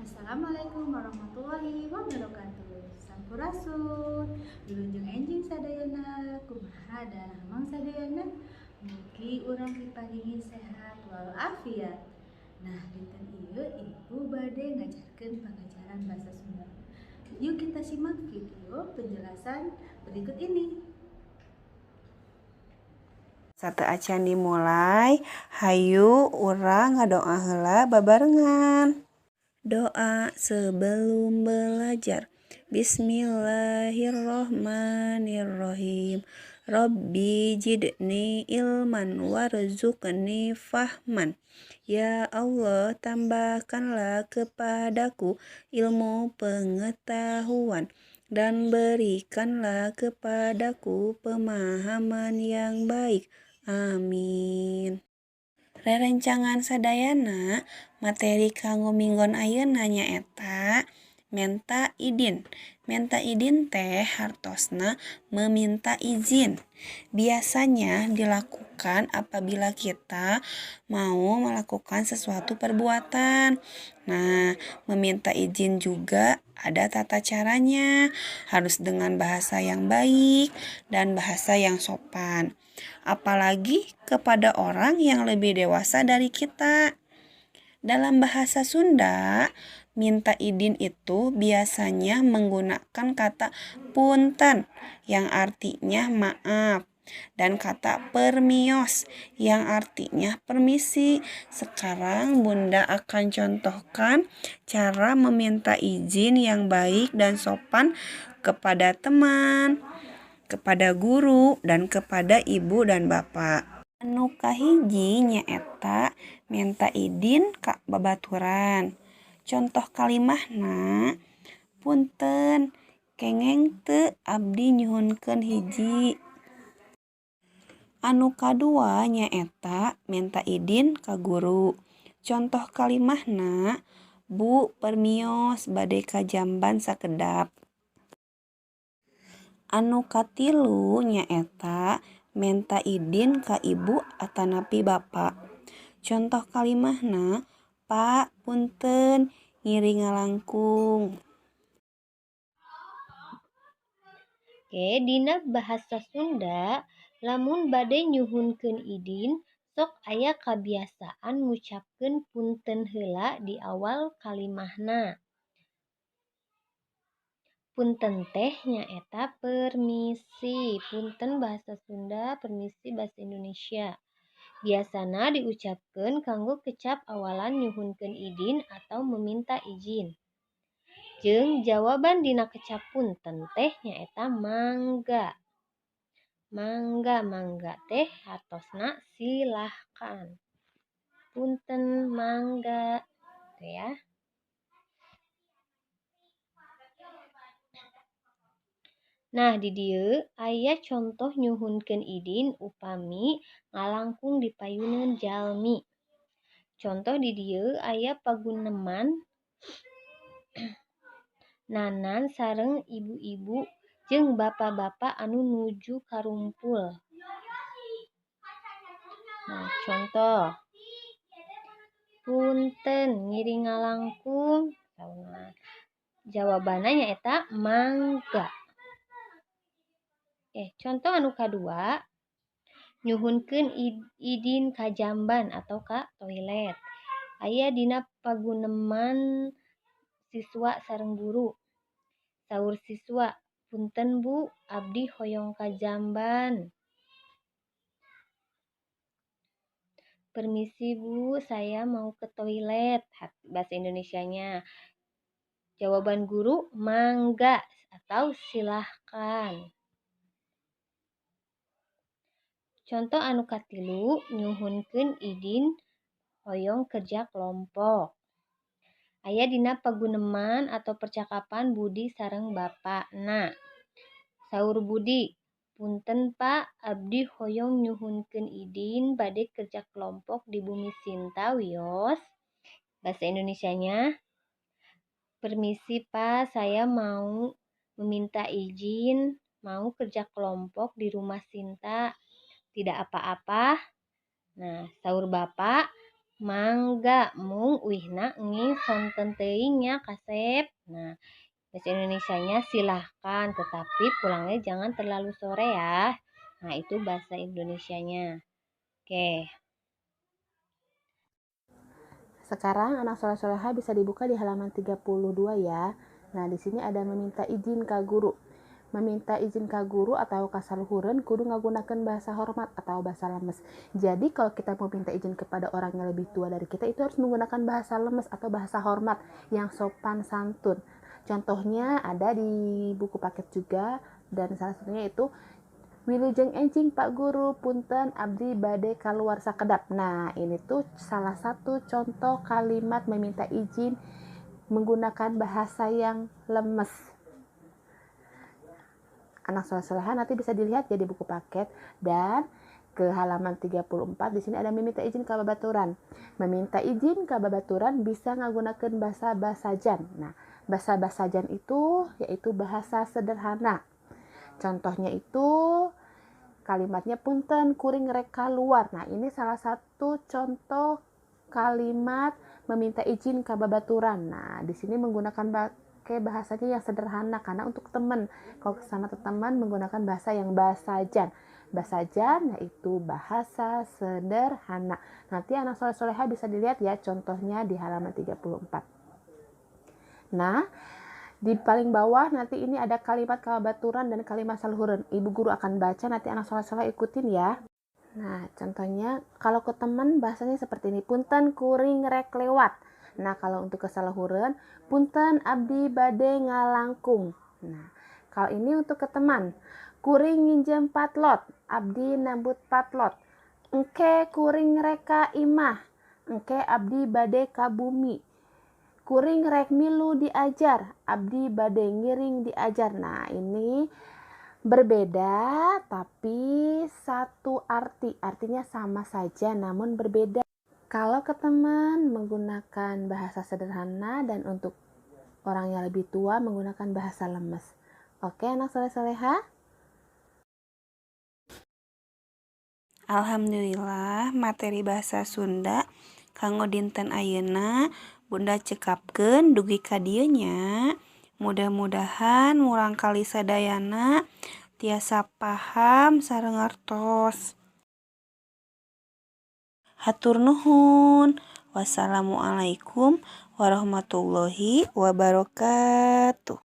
Assalamualaikum warahmatullahi wabarakatuh. Sampurasun. Wilujeng enjing sadayana. Kumaha daramang sadayana? Mugi urang diparingi sehat walafiat. Nah, dinten ieu Ibu bade ngajarkeun pangajaran bahasa Sunda. Yuk, kita simak video penjelasan berikut ini. Sateuacan dimulai, hayu urang ngadoa heula babarengan. Doa sebelum belajar. Bismillahirrohmanirrohim. Robbi zidni ilman warzuqni fahman. Ya Allah, tambahkanlah kepadaku ilmu pengetahuan dan berikanlah kepadaku pemahaman yang baik. Amin. Rerencangan sadayana, materi kanggo minggon ayeuna nyaeta menta idin. Menta idin teh hartosna meminta izin. Biasanya dilakukan apabila kita mau melakukan sesuatu perbuatan. Nah, meminta izin juga ada tata caranya, harus dengan bahasa yang baik dan bahasa yang sopan. Apalagi kepada orang yang lebih dewasa dari kita. Dalam bahasa Sunda, minta izin itu biasanya menggunakan kata punten yang artinya maaf dan kata permios yang artinya permisi. Sekarang Bunda akan contohkan cara meminta izin yang baik dan sopan kepada teman, kepada guru, dan kepada ibu dan bapak. Anu kahiji nyaeta minta izin ka babaturan. Contoh kalimahna, "Punten, kengeng teu abdi nyuhunkeun hiji?" Anu kadua nyaeta minta izin ka guru. Contoh kalimahna, "Bu, permios, bade ka jamban sakedap." Anu katilu nyaeta menta idin ka ibu atanapi bapa. Contoh kalimahna, "Pak, punten, ngiring ngalangkung." Oke, dina bahasa Sunda, lamun bade nyuhunkeun idin, sok aya kabiasaan ngucapkeun punten heula di awal kalimahna. Punten teh nyaeta permisi. Punten bahasa Sunda, permisi bahasa Indonesia. Biasana diucapkeun kanggo kecap awalan nyuhunkeun idin atau meminta izin. Jeung jawaban dina kecap punten teh nyaeta mangga. Mangga, mangga teh hartosna silahkan. Punten, mangga, gitu ya. Nah, di dieu aya contoh nyuhunkeun idin upami ngalangkung di payuneun jalmi. Contoh di dieu aya paguneman Nanan sareng ibu-ibu jeung bapak-bapak anu nuju karumpul. Nah, contoh. "Punten, ngiring ngalangkung?" Jawabanna nyaeta mangga. Contoh anu kadua, nyuhunkeun idin ka jamban atau ka toilet. Aya dina paguneman siswa sareng guru. Saur siswa, "Punten Bu, abdi hoyong ka jamban." "Permisi Bu, saya mau ke toilet," bahasa Indonesianya. Jawaban guru, mangga atau silahkan. Contoh anu katilu, nyuhunkeun idin hoyong kerja kelompok. Aya dina paguneman atau percakapan Budi sareng bapakna. Saur Budi, "Punten Pak, abdi hoyong nyuhunkeun idin bade kerja kelompok di Bumi Sinta, wios?" Bahasa Indonesianya, "Permisi Pak, saya mau meminta izin mau kerja kelompok di rumah Sinta. Tidak apa-apa?" Nah, saur bapak, Mangga mung uihna enging sonten teuing nya kasep. Nah, bahasa Indonesianya silahkan, tetapi pulangnya jangan terlalu sore ya. Nah, itu bahasa Indonesianya. Oke. Sekarang anak soleh soleha bisa dibuka di halaman 32 ya. Nah, di sini ada meminta izin ke guru. Meminta izin ke guru atau ka saluhureun kudu ngagunakeun bahasa hormat atau bahasa lemes. Jadi kalau kita mau minta izin kepada orang yang lebih tua dari kita itu harus menggunakan bahasa lemes atau bahasa hormat yang sopan santun. Contohnya ada di buku paket juga, dan salah satunya itu Wilujeng enjing Pak Guru, punten abdi bade kaluar sakedap. Nah, ini tuh salah satu contoh kalimat meminta izin menggunakan bahasa yang lemes. Anak soleh-soleha nanti bisa dilihat ya di buku paket. Dan ke halaman 34 di sini ada meminta izin ka babaturan. Meminta izin ka babaturan bisa ngagunakeun bahasa basajan. Nah, bahasa basajan itu yaitu bahasa sederhana. Contohnya itu kalimatnya punten kuring rek kaluar. Nah, ini salah satu contoh kalimat meminta izin ka babaturan. Nah, di sini menggunakan pakai bahasanya yang sederhana karena untuk teman. Kalau sama teman menggunakan bahasa yang basajan. Basajan yaitu bahasa sederhana. Nanti anak soleh-soleha bisa dilihat ya contohnya di halaman 34. Nah, di paling bawah nanti ini ada kalimat kabaturan dan kalimat saluhureun. Ibu guru akan baca, nanti anak soleh-soleh ikutin ya. Nah, contohnya kalau ke teman bahasanya seperti ini, punten kuring rek lewat. Nah, kalau untuk ke saluhureun, punten abdi bade ngalangkung. Nah, kalau ini untuk ke teman, kuring nginjem patlot, abdi nambut patlot. Engke kuring rek ka imah, engke abdi bade ka bumi. Kuring rek milu diajar, abdi bade ngiring diajar. Nah, ini berbeda tapi satu arti, artinya sama saja namun berbeda. Kalau ke teman menggunakan bahasa sederhana dan untuk orang yang lebih tua menggunakan bahasa lemes. Oke, anak soleh-soleha. Alhamdulillah materi bahasa Sunda kanggo dinten ayeuna Bunda cekapkeun dugi ka dieu nya. Mudah-mudahan murangkali sadayana tiasa paham sareng ngartos. Hatur nuhun. Wassalamualaikum warahmatullahi wabarakatuh.